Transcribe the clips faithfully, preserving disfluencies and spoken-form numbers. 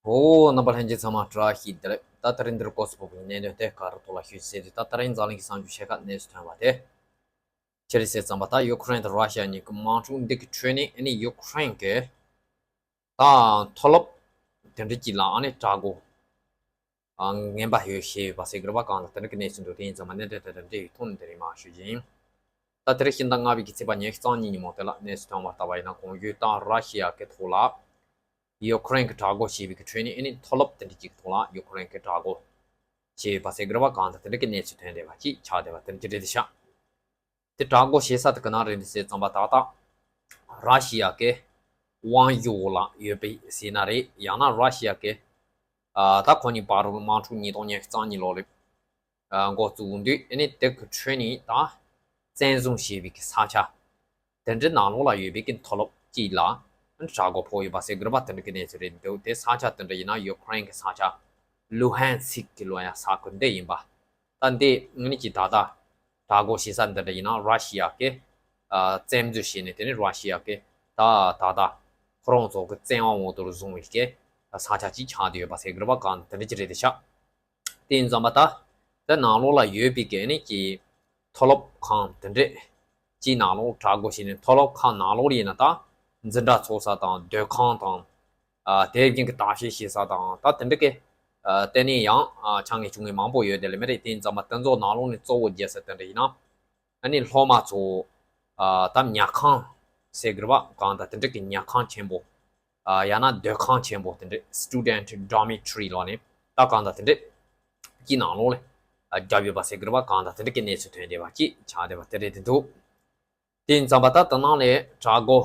ཨོ། རྣམ་པ་ལྷན་རྒྱས་ཚང་མ་བཀྲ་ཤིས་བདེ་ལེགས། ད་དེ་རིང་འདིར་སྐོར་སུ་ཕོག་པའི་གནད་དོན་དེ་ག་རེ་ཐོག་ལ་ཞུ་ཟེར་དུས། ད་དེ་རིང་འཛམ་གླིང་གི་གསར་འགྱུར་ཆེ་ཁག་གནས་སུ་ཐོན་པ་དེ། ཅི་རེད་ཟེར་ཙམ་པ། ད་ཡུ་ཁུ་རེན་དང་ར་ཤི་ཡ་གཉིས་ཀྱི་དམག་འཁྲུག་འདི་གི་ཁྲོད་ནས་ཨ་ནི་ཡུ་ཁུ་རེན་གྱི་ད་མཐོ་སློབ་དེ་འདྲ་གཅིག་ལ་ཨ་ནི་དྲག་རྒོལ་ངན་པ་ཡོད་ཞེས་ཡོད་པ་ཟེར་གི་རེད་པ། གང་ལྟར་དེ་འདྲ་གི་གནས་ཚུལ་འདུག་དེ་ཡིན་ཙང་མ་གནད་དོན་དེ་དང་འབྲེལ་བའི་ཐོག་ནས་དེ་རིང་མར་ཞུ་རྒྱུ་ཡིན། ད་དེ་རིང་ཕྱི་ཟླ་ལྔ་པའི་གི་ཚེས་པ་ཉི་ཤུ་རྩ་གཉིས་ཉིན་མོ་དེ་ལ་གནས་སུ་ཐོན་པ་ལྟ་བ་ཡིན་ན། གོང་ཞུས་ལྟར་ར་ཤི་ཡ་གི་ཐོག་ལ་ཡུ་ཁུ་རེན་གྱི་དྲག་རྒོལ་བྱས་པའི་གི་ཁྲོད་ནས་ཨ་ནི་མཐོ་སློབ་དེ་འདྲ་གཅིག་གི་ཐོག་ལ་ཡུ་ཁུ་རེན་གྱི་དྲག་རྒོལ་བྱས་ཡོད་པ་ཟེར་གི་རེད་པ། གང་ལྟར་དེ་འདྲ་གི་གནས་ཚུལ་ཐོན་བསྡད་པ་ཅིག་ཆགས་བསྡད་པ་དེ་འདྲ་ཅིག་རེད་དེ་ཤག་དེ་དྲག་རྒོལ་བྱེད་ས་དེ་ག་ན་རེད་ཟེར་ཙམ་པ། ད་ལྟ་ར་ཤི་ཡ་གི་དབང་སྒྱུར་འོག་ལ་ཡོད་པའི་ཟེར་ན་རེད། ཡང་ན་ར་ཤི་ཡ་གི་ཨ་ད་ཁོ་གཉིས་བར་དུ་དམག་འཁྲུག་ཉིས་སྟོང་ཉི་ཤུ་རྩ་གཉིས་ལོ་ལ་ཨ་འགོ་བཙུགས་དུས་ཨ་ནི་དེ་གི་ཁྲོད་ནས་ད་བཙན་བཟུང་བྱས་པའི་གི་ས་ཆ་དེ་འདྲའི་ནང་ལོགས་ལ་ཡོད་པའི་གི་མཐོ་སློབ་ཅིག་ལ་དྲག་རྒོལ་ཕོག་ཡོད་པ་ཟེར་གི་རེད་པ། དེ་འདྲ་གི་གནས་ཚུལ་རེད་འདུག་དེ་ས་ཆ་དེ་འདྲ་ཡིན་ན་ཡུ་ཁུ་རེན་གི་ས་ཆ་ལུ་ཧན་སིག་གི་ལོ་ཡ་ས་ཁུལ་འདི་ཡིན་པ། ད་འདི་ངེད་ཀྱིས་ད་ལྟ་དྲག་རྒོལ་བྱེད་ས་འདི་འདྲ་ཡིན་ན་ར་ཤི་ཡ་གི་ཨ་བཙན་འཛུལ་བྱས་ནས་དེ་ནི་ར་ཤི་ཡ་གི་ད་ད་ལྟ་ཁོ་རང་ཚོ་གི་བཙན་དབང་འོག་ཏུ་བཟུང་བའི་གི་ས་ཆ་ཅིག་ཆགས་བསྡད་ཡོད་པ་ཟེར་གི་རེད་པ། གང་དེ་འདྲ་ཅིག་རེད་དེ་ཤག་དེ་ཡིན་ཙང་མ་ད་དེ་ནང་ལོགས་ལ་ཡོད་པའི་གི་ཨ་ནི་གི་མཐོ་སློབ་ཁང་དེ་འདྲས་ཀྱི་ནང་ལོགས་དྲག་རྒོལ་བྱས་ནས། མཐོ་སློབ་ཁང་ནང་ལོགས་ཡིན་ན་ད་འཛིན་གྲྭ་ཚོགས་ས་དང་སྡོད་ཁང་དང་། ཨ་དེ་བཞིན་གྱི་བརྟག་དཔྱད་བྱེད་ས་དང་ད་དེ་འདྲ་གི་ཨ་དེ་ནས་ཡང་ཨ་ཆ་ངེས་ཆུང་ངེས་མང་པོ་ཡོད་དེ་ལས་མི་རེད། དེ་ཡིན་ཙང་མ་དེ་ཚོ་ནང་ལོགས་ནས་གཙོ་བོ་རྒྱལ་ས་དེ་འདྲ་ཡིན་ན་ཨ་ནི་སློབ་མ་ཚོ་ཨ་ད་ཉལ་ཁང་ཟེར་གི་རེད་པ། གང་ལྟར་དེ་འདྲ་གི་ཉལ་ཁང་ཆེན་པོ། ཨ་ཡང་ན་སྡོད་ཁང་ཆེན་པོ་དེ་འདྲ། Student Dormitory ལབ་ནས་ད་གང་ལྟར་དེ་འདྲ་གི་ནང་ལོགས་ལ་ཨ་བརྒྱབ་ཡོད་པ་ཟེར་གི་རེད་པ། གང་ལྟར་དེ་འདྲ་གི་གནས་ཚུལ་ཐོན་བསྡད་པ་ཅིག་ཆགས་བསྡད་པ་དེ་རེད་དེ་འདུག་དེ་ཡིན་ཙང་མ་ད་དེ་ནང་ལ་དྲག་རྒོལ་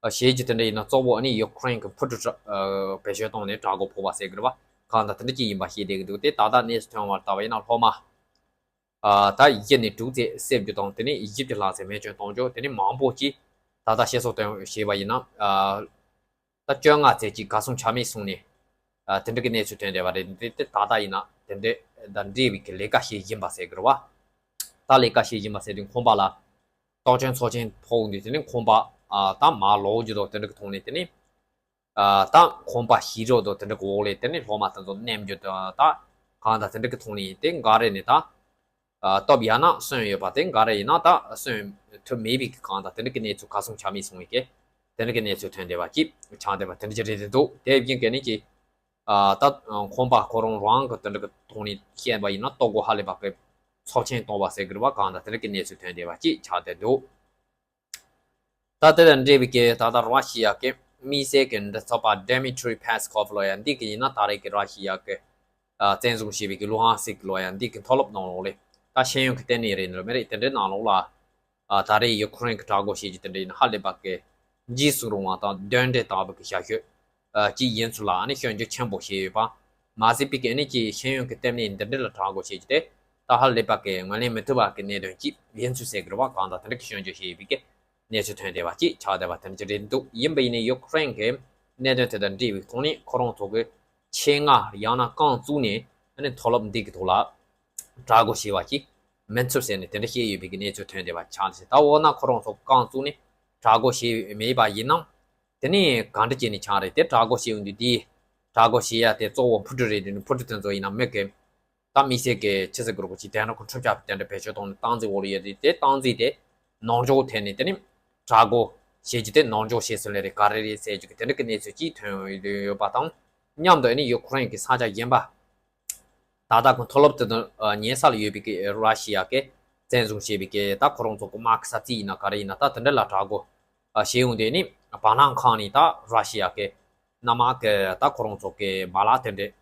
ཨ་བྱེད་རྒྱུ་དེ་འདྲ་ཡིན་ན་གཙོ་བོ་ཨ་ནི་ཡུ་ཁུ་རེན་གྱི་འཕུར་གྲུ་ཨ་བེད་སྤྱོད་བཏང་ནས་དྲག་རྒོལ་ཕོག་པ་ཟེར་གི་རེད་པ། གང་ལྟར་དེ་འདྲ་ཅིག་ཡིན་པ་ཤེས་བསྡད་ཀྱི་འདུག་དེ་ད་ལྟ་གནས་ཚུལ་ཐོན་པ་ལྟ་བ་ཡིན་ན་སློབ་མ་ཨ་ད་བཞི་ནས་དྲུག་ཙམ་བསད་རྒྱུ་དང་། དེ་ནས་བཞི་བཅུ་ལྷག་ཙམ་རྨས་སྐྱོན་གཏོང་རྒྱུ། དེ་ནས་མང་པོ་ཅིག་ད་ལྟ་བཤད་སྲོལ་བཏོན་བྱས་པ་ཡིན་ན་ཨ་ད་བཅོ་ལྔ་ཙམ་ཅིག་གར་སོང་ཆ་མེད་སོང་ནས་ཨ་དེ་འདྲ་གི་གནས་ཚུལ་ཐོན་བསྡད་པ་རེད། འདི་དེ་ད་ལྟ་ཡིན་ན་དེ་འདྲ་དང་འབྲེལ་བའི་གི་ལས་ཀ་བྱེད་བཞིན་པ་ཟེར་གི་རེད་པ། ད་ལས་ཀ་བྱེད་བཞིན་པ་ཟེར་དུས་ཁང་པ་ལ་གཏོར་སྐྱོན་ཚབས་ཆེན་ཕོག་འདུག་དེ་ནས་ཁང་པ་ཨ་ད་མར་ལོག་རྒྱུ་དང་དེ་འདྲ་གི་ཐོག་ནས། དེ་ནས་ཨ་ད་ཁང་པ་ཞིག་རོགས་དང་དེ་འདྲ་གི་འོག་ལ་དེ་ནས་སློབ་མ་དེ་ཚོ་མནན་རྒྱུ་དང་། ད་གང་ལྟར་དེ་འདྲ་གི་ཐོག་ནས་དེ་འགའ་རེ་ནས་ད་ཨ་སྟོབས་ཡག་ན་གསོན་ཡོད་པ། དེ་འགའ་རེ་ཡིན་ན་ད་གསོན་ཐུབ་མེད་པའི་གི་གང་ལྟར་དེ་འདྲ་གི་གནས་ཚུལ་གར་སོང་ཆ་མེད་སོང་བའི་གི་དེ་འདྲ་གི་གནས་ཚུལ་ཐོན་བསྡད་པ་ཅིག་ཆགས་བསྡད་པ་དེ་འདྲ་ཅིག་རེད་དེ་འདུག་དེ་བཞིན་གི་ནས་ཀྱི་ཨ་ད་ཁང་པ་ཁོ་རང་རང་གི་དེ་འདྲ་གི་ཐོག་ནས་བཤད་པ་ཡིན་ན་ལྟོ་གོས་ཧ་ལས་པ་གི་ཚབས་ཆེན་བཏང་བ་ཟེར་གི་རེད་པ། གང་ལྟར་དེ་འདྲ་གི་གནས་ཚུལ་ཐོན་བསྡད་པ་ཅིག་ཆགས་བསྡད་འདུག་ད་དེ་དང་འབྲེལ་བའི་གི་ད་ལྟ་ར་ཤི་ཡ་གི་དམིགས་བསལ་གྱི་མགྲིན་ཚབ་པ་Dmitry Peskov ལོ་ཡ་འདི་གི་ཡིན་ན་ད་རེས་ཀྱི་ར་ཤི་ཡ་གི་ཨ་བཙན་བཟུང་བྱས་པའི་གི་ལུ་ཧན་སིག་ལོ་ཡ་འདི་གི་མཐོ་སློབ་ནང་ལོགས་ལ་ད་ཤེས་ཡོན་གི་ལྟེ་གནས་རེད་འདྲ་མི་རེད། དེ་འདྲའི་ནང་ལོགས་ལ་ཨ་ད་རེས་ཡུ་ཁུ་རེན་གི་དྲག་རྒོལ་བྱེད་རྒྱུ་དེ་འདྲ་ཡིན་ན་ཧ་ལས་པ་གི་འཇིགས་སུ་རུང་བ་དང་གདོན་འདྲེ་ལྟ་བུ་གི་བྱ་སྤྱོད་ཨ་ཅིག་ཡིན་ཚུལ་ལ་ཨ་ནི་སྐྱོན་བརྗོད་ཆེན་པོ་བྱས་ཡོད་པ། མ་ཟད་པའི་གི་ཨ་ནི་ཅིག་ཤེས་ཡོན་གི་ལྟེ་གནས་འདི་འདྲ་ལ་དྲག་རྒོལ་བྱེད་རྒྱུ་དེ་ད་ཧ་ལས་པ་གི་ངོས་ལེན་མི་ཐུབ་པ་གི་གནད་དོན་ཅིག་ཡིན་ཚུལ་ཟེར་གི་རེད་པ། གང་ལྟར་དེ་འདྲ་གི་སྐྱོན་བརྗོད་བྱས་ཡོད་པའི་གི་གནས་ཚུལ་ཐོན་བསྡད་པ་ཅིག་ཆགས་བསྡད་པ་དེ་འདྲ་ཅིག་རེད་འདུག་ཡིན་པ་ཡིན་ནའི་ཡུ་ཁུ་རེན་གི་གནད་དོན་དེ་དང་འབྲེལ་བའི་ཐོག་ནས་ཁོ་རང་ཚོ་གི་ཆེད་མངགས་ཡང་ན་རྐང་བཙུགས་ནས་ཨ་ནི་མཐོ་སློབ་འདི་གི་ཐོག་ལ་དྲག་རྒོལ་བྱས་པ་ཅིག་མིན་ཚུལ་ཟེར་ནས་དེ་འདྲ་བཤད་ཡོད་པའི་གི་གནས་ཚུལ་ཐོན་བསྡད་པ་ཆགས་ཟེར། ད་འོ་ན་ཁོ་རང་ཚོ་རྐང་བཙུགས་ནས་དྲག་རྒོལ་བྱས་མེད་པ་ཡིན་ནམ། དེ་ནས་གང་འདྲ་བྱས་ནས་ཆགས་རེད། དེ་དྲག་རྒོལ་བྱས་ཡོང་དུས་དེའི་དྲག་རྒོལ་བྱེད་ཡ་དེ་གཙོ་བོ་འཕུར་གྲུ་རེད་དེ་ནི་འཕུར་གྲུ་དེ་ཚོ་ཡིན་ན་མི་གི་ད་དམིགས་བསལ་གྱི་ཕྱི་སྲིད་གུ་རུ་ཅིག་དེ་འདྲ་གི་འཕྲུལ་ཆས་དེ་འདྲ་བེད་སྤྱོད་བཏང་ནས་སྟངས་འཛིན་འོག་ལ་ཡོད་དེ། དེ་སྟངས་འཛིན་དེ་ནོར་འཁྲུལ་ཐེབས་ནས་དེ་ནི་དྲག་རྒོལ་བྱེད་རྒྱུ་དེ་ནོར་འཁྲུལ་བྱས་སོང་ལེ་རེད་ག་རེ་རེད་ཟེར་རྒྱུ་གི་དེ་འདྲ་གི་གནས་ཚུལ་ཅིག་ཐོན་ཡོད་པ་དང་མཉམ་དུ་ཨ་ནི་ཡུ་ཁུ་རེན་གྱི་ས་ཆ་གཞན་པ་ད་ལྟ་གི་མཐོ་སློབ་དེ་དང་ཉེ་ས་ལ་ཡོད་པའི་གི་ར་ཤི་ཡ་གི་བཙན་བཟུང་བྱས་པའི་གི་ད་ཁོ་རང་ཚོ་གི་དམག་གི་ས་ཚིགས་ཡིན་ན་ག་རེ་ཡིན་ན་ད་དེ་འདྲ་ལ་དྲག་རྒོལ་བྱེད་ཡོང་དེ་ནི་བར་སྣང་ཁང་ནས་ད་ར་ཤི་ཡ་གི་གནམ་དམག་གི་ད་ཁོ་རང་ཚོ་གི་མ་ལག་དེ་འདྲ།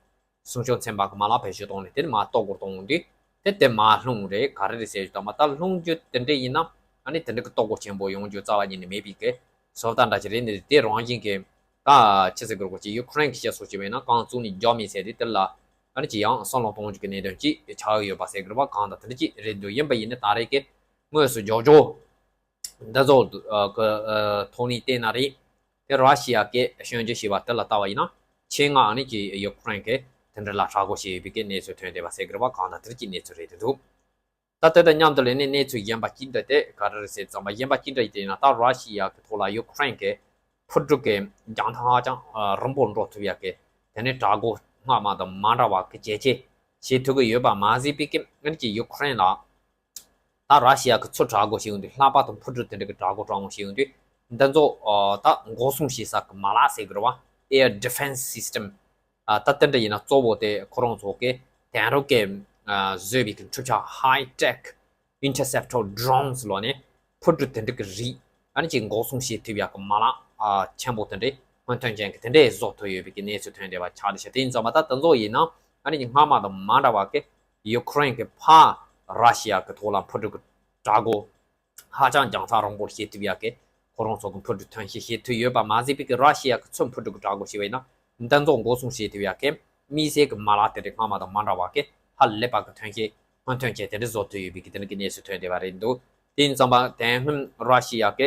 སྲུང་སྐྱོབ་ཚན་པ་གི་མ་ལག་བེད་སྤྱོད་བཏང་ནས་དེ་ནས་མར་གཏོར་རྒོལ་གཏོང་དུས་དེ་དེ་མར་ལྷུང་རེད་ག་རེ་རེད་ཟེར་དུས་ད་མ་ད་ལྷུང་རྒྱུ་དེ་འདྲ་ཡིན་ན་ཨ་ནི་དེ་འདྲ་གི་གཏོར་རྒོལ་ཆེན་པོ་ཡོང་རྒྱུ་རྩ་བ་ཉིད་ནས་མེད་པའི་གི་བཟོ་ལྟ་འདྲ་ཞིག་རེད། འདི་དེ་རང་བཞིན་གི་ད་ཕྱི་སྲིད་གུ་རུ་ཅིག་ཡུ་ཁུ་རེན་གི་བཤད་སྲོལ་ཅིག་ཡིན་ན་རྐང་བཙུགས་ནས་རྒྱག་མེད་ཟེར་དུས་དེ་ལ་ཨ་ནི་ཅི་ཡང་བསམ་བློ་གཏོང་རྒྱུ་གི་གནད་དོན་ཅིག་ཆགས་ཡོད་པ་ཟེར་གི་རེད་པ། གང་ལྟར་དེ་འདྲ་ཅིག་རེད་འདུག་ཡིན་པ་ཡིན་ན་ད་རེས་ཀྱི་དངོས་སུ་རྒྱག་རྒྱུ། འདི་ཚོ་གི་ཐོག་ནས་བལྟས་ན་རེད། དེ་ར་ཤི་ཡ་གི་སྐྱོན་བརྗོད་བྱས་པ་དེ་ལ་ལྟ་བ་ཡིན་ན་ཆེད་མངགས་ནི་གི་ཡུ་ཁུ་རེན་གི་དེ་འདྲ་ལ་དྲག་རྒོལ་བྱས་ཡོད་པའི་གི་གནས་ཚུལ་ཐོན་བསྡད་པ་ཟེར་གི་རེད་པ། གང་ལྟར་དེ་གི་གནས་ཚུལ་རེད་དེ་འདུག་ད་དེ་དང་མཉམ་དུ་ལས་ནི་གནས་ཚུལ་གཞན་པ་གཅིག་འདྲ་དེ་ག་རེ་རེད་ཟེར་ཙམ་པ་གཞན་པ་གཅིག་འདྲ་ཡིན་དེ་ཡིན་ན་ད་ར་ཤི་ཡ་གི་ཐོག་ལ་ཡུ་ཁུ་རེན་གི་འཕུར་གྲུ་གི་རྒྱང་ཐག་ཧ་ཅང་རིང་པོ་འགྲོ་ཐུབ་ཡ་གི་ དེ་ནས་དྲག་རྒོལ་སྔ་མ་དང་མ་འདྲ་བ་གི་བྱས་རྗེས་བྱེད་ཐུབ་ཀྱི་ཡོད་པ་མ་ཟད་པའི་གི་ཨ་ནི་ཅིག་ཡུ་ཁུ་རེན་ལ། ད་ར་ཤི་ཡ་གི་ཚུར་དྲག་རྒོལ་བྱེད་ཡོང་དུས་ལྷག་པར་དུ་འཕུར་གྲུ་དེ་འདྲ་གི་དྲག་རྒོལ་དྲག་རྒོལ་བྱེད་ཡོང་དུས་འདི་ཚོ་ད་འགོག་སྲུང་བྱེད་ས་གི་མ་ལག་ཟེར་གི་རེད་བ། Air Defense System། ད་དེ་འདྲ་ཡིན་ན་གཙོ་བོ་དེ་ཁོ་རང་ཚོ་གི་དེང་རབས་ཀྱི་བཟོས་པའི་གི་འཕྲུལ་ཆས་High Tech Interceptor Drones ལོ་ནས་འཕུར་གྲུ་དེ་འདྲ་གི་རིགས་ཨ་ནི་ཅིག་འགོག་སྲུང་བྱེད་ཐུབ་ཡག་གི་མ་ལག་ཆེན་པོ་དེ་འདྲའི་སྔོན་ཐོན་ཅན་གི་དེ་འདྲའི་བཟོ་ཐུབ་ཡོད་པའི་གི་གནས་ཚུལ་ཐོན་བསྡད་པ་ཆགས་བསྡད་ཤག་དེ་ཡིན་ཙང་མ་ད་དེ་ཚོ་ཡིན་ན་ཨ་ནི་སྔ་མ་དང་མ་འདྲ་བ་གི་ཡུ་ཁུ་རེན་གི་ཕར་ར་ཤི་ཡ་གི་ཐོག་ལ་འཕུར་གྲུ་གི་དྲག་རྒོལ་ཧ་ཅང་རྒྱང་ཐག་རིང་པོར་བྱེད་ཐུབ་ཡག་གི་ཁོ་རང་ཚོ་གི་འཕུར་གྲུ་ཐོན་སྐྱེད་བྱེད་ཐུབ་ཡོད་པ་མ་ཟད་པའི་གི་ར་ཤི་ཡ་གི་ཚུར་འཕུར་གྲུ་གི་དྲག་རྒོལ་བྱས་པ་ཡིན་ན་འདི་ཚོ་འགོག་སྲུང་བྱེད་ཐུབ་ཡག་གི་དམིགས་བསལ་གི་མ་ལག་དེ་འདྲའི་སྔ་མ་དང་མ་འདྲ་བ་གི་ཧ་ལས་པ་གི་ཐོན་སྐྱེད་སྔོན་ཐོན་ཅན་དེ་འདྲ་བཟོ་ཐུབ་ཡོད་པའི་གི་དེ་འདྲ་གི་གནས་ཚུལ་ཐོན་བསྡད་པ་རེད་འདུག་དེ་ཡིན་ཙང་མ་དེ་སྔོན་ར་ཤི་ཡ་གི་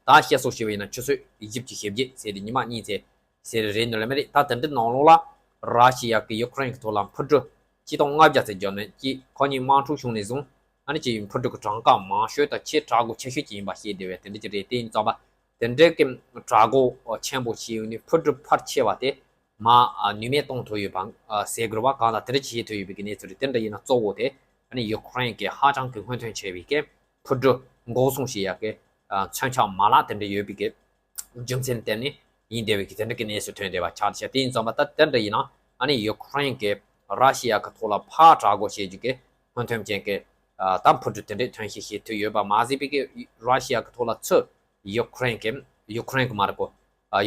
ད་བཤད་སྲོལ་བྱས་པ་ཡིན་ན་ཆུ་ཚོད་བཞི་བཅུ་ཞེ་བརྒྱད་ཟེར་ཏེ་ཉི་མ་གཉིས་ཚེ་ཟེར་རེད་ནོ་ལ་མ་རེད། ད་དེ་འདྲའི་ནང་ལོགས་ལ་ར་ཤི་ཡ་གི་ཡུ་ཁུ་རེན་གི་ཐོག་ལ་འཕུར་གྲུ་སྤྱི་སྟོང་ལྔ་བརྒྱ་ཙམ་བརྒྱབ་ནས་ཀྱི་ཁོ་གཉིས་དམག་འཁྲུག་བྱུང་ནས་བཟུང་ཨ་ནི་ཅིག་འཕུར་གྲུ་གི་གྲངས་ཀ་མང་ཤོས་དང་ཆེས་དྲག་རྒོལ་ཆེ་ཤོས་ཅིག་ཡིན་པ་བཤད་བསྡད་པས་དེ་འདྲ་ཅིག་རེད། དེ་ཡིན་ཙང་མ་དེ་འདྲའི་གི་དྲག་རྒོལ་ཆེན་པོ་ཞིག་ཡོང་ནས་འཕུར་གྲུ་ཕལ་ཆེ་བ་དེ་མ་ནུས་མེད་གཏོང་ཐུབ་ཡོད་པ་ཟེར་དགོས་རེད་བ། གང་ལ་དེ་འདྲ་ཅིག་བྱེད་ཐུབ་ཡོད་པའི་གི་གནས་ཚུལ་རེད། དེ་འདྲ་ཡིན་ན་གཙོ་བོ་དེ་ཨ་ནི་ཡུ་ཁུ་རེན་གི་ཧ་ཅང་གི་སྔོན་ཐོན་ཆེ་བའི་གི་འཕུར་གྲུ་འགོག་སྲུང་བྱེད་ཡག་གི་མཚོན་ཆ་མ་ལག་དེ་འདྲ་ཡོད་པའི་གི་རྒྱུ་མཚན་བརྟེན་ནས་ཡིན་བསྡད་པའི་གི་དེ་འདྲ་གི་གནས་ཚུལ་ཐོན་བསྡད་པ་ཆགས་བྱས། དེ་ཡིན་ཙང་མ་ད་དེ་འདྲ་ཡིན་ན་ཨ་ནི་ཡུ་ཁུ་རེན་གི་ར་ཤི་ཡ་གི་ཐོག་ལ་ཕར་དྲག་རྒོལ་བྱེད་རྒྱུ་གི་སྔོན་ཐོན་ཅན་གི་ད་འཕུར་གྲུ་དེ་འདྲའི་ཐོན་སྐྱེད་བྱེད་ཐུབ་ཡོད་པ་མ་ཟད་པའི་གི་ར་ཤི་ཡ་གི་ཐོག་ལ་ཚུར་ཡུ་ཁུ་རེན་གི་ཡུ་ཁུ་རེན་གི་མ་རེད་གོ།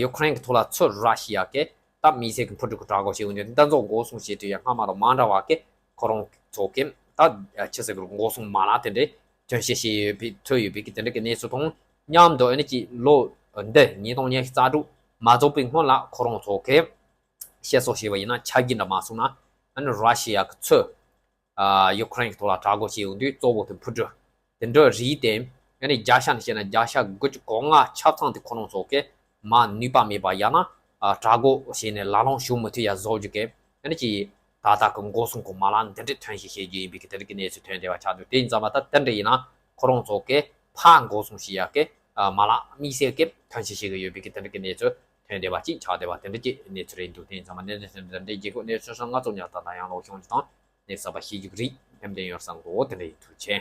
ཡུ་ཁུ་རེན་གི་ཐོག་ལ་ཚུར་ར་ཤི་ཡ་གི་ད་དམིགས་བསལ་གི་འཕུར་གྲུ་གི་དྲག་རྒོལ་བྱེད་འོང་དུས་འདི་ཚོ་འགོག་སྲུང་བྱེད་ཐུབ་ཡ་སྔ་མ་དང་མ་འདྲ་བ་གི་ཁོ་རང་ཚོ་གི་ད་ཆི་ཟེར་གི་འགོག་སྲུང་མ་ལག་དེ་འདྲའི་ཐོན་སྐྱེད་བྱེད་ཡོད་པའི་ཐུབ་ཡོད་པའི་གི་དེ་འདྲ་གི་གནས་ཚུལ་དང་མཉམ་དུ་ཨ་ནི་ཅིག་ལོ་འདི་ཉིས་སྟོང་ཉི་ཤུ་རྩ་དྲུག་མ་རྫོགས་པའི་སྔོན་ལ་ཁོ་རང་ཚོ་གི་བཤད་སྲོལ་བྱས་པ་ཡིན་ན་ཆ་རྒྱུས་འདྲ་མ་སོང་ན་ཨ་ནི་ར་ཤི་ཡ་གི་ཚུར་ཡུ་ཁུ་རེན་གྱི་ཐོག་ལ་དྲག་རྒོལ་བྱས་ཡོང་དུས་གཙོ་བོ་དེ་འཕུར་གྲུ་དེ་འདྲ་རིགས་དེ་ཨ་ནི་བརྒྱ་ཆ་ནས་བཤད་ན་བརྒྱ་ཆ་དགུ་བཅུ་གོ་ལྔ་ཆ་ཚང་དེ་ཁོ་རང་ཚོ་གི་མ་ནུས་པ་མེད་པ་ཡང་ན་དྲག་རྒོལ་བྱས་ནས་ལ་ལོང་བྱུང་མི་ཐུབ་ཡ་བཟོ་རྒྱུ་གི་ཨ་ནི་ཅིག་ད་ལྟ་གི་འགོག་སྲུང་གི་མ་ལག་འདི་འདྲ་ཐོན་སྐྱེད་བྱེད་རྒྱུ་ཡིན་པའི་གི་དེ་འདྲ་གི་གནས་ཚུལ་ཐོན་བསྡད་པ་ཆགས་འདུག་དེ་ཡིན་ཙང་མ་ད་དེ་འདྲ་ཡིན་ན་ཁོ་རང་ཚོ་གི་ཕར་འགོག་སྲུང་བྱེད་ཡ་གི་མ་ལག་དམིགས་བསལ་གི་ཐོན་སྐྱེད་བྱེད་གི་ཡོད་པའི་གི་དེ་འདྲ་གི་གནས་ཚུལ་ཐོན་བསྡད་པ་ཅིག་ཆགས་བསྡད་པ་དེ་འདྲ་གི་གནས་ཚུལ་རེད་འདུག་དེ་ཡིན་ཙང་མ་གནས་ཚུལ་དེ་འདྲ་རྒྱལ་ཁབ་གནས་ཚུལ་སོགས་ང་ཚོ་ཉར་ཐག་དང་ཡང་ལོག་ཤོང་ཅི་དང་། གནས་གསར་པ་ཤེས་རྒྱུ་རིགས་ཐེམ་ཐེམ་ཡོད་བསམ་གོ་དེ་འདྲ་ཡིན། ཐུགས་རྗེ་ཆེ།